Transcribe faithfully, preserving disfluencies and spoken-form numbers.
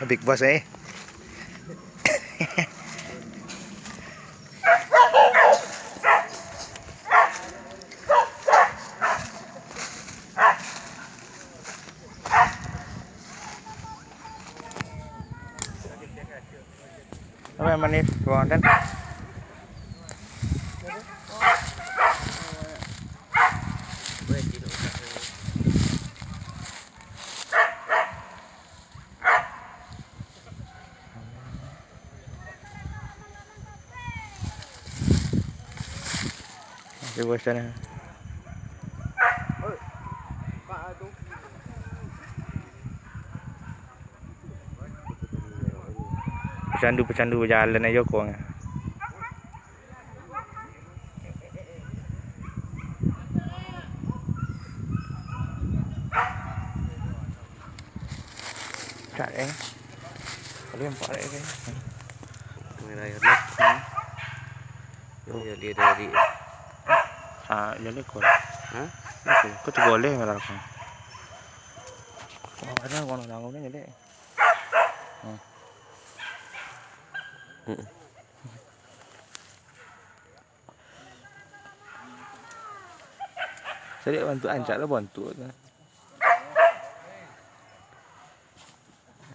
Big Boss, eh. Apa yang manis, Bang Andan? Masih bosan, eh? Pecandu-pecandu bajalan ajo ko. Cak, eh. Kalau yang parek, eh. Merah-merah. Hmm. Yo, jadi, jadi. Ah, jadi ko. Hah? Ko, ko tu boleh merah ko. Oh, ada kono nanggung ni jadi. Hmm. Mm-mm. Cari bantu, ancak lah bantu.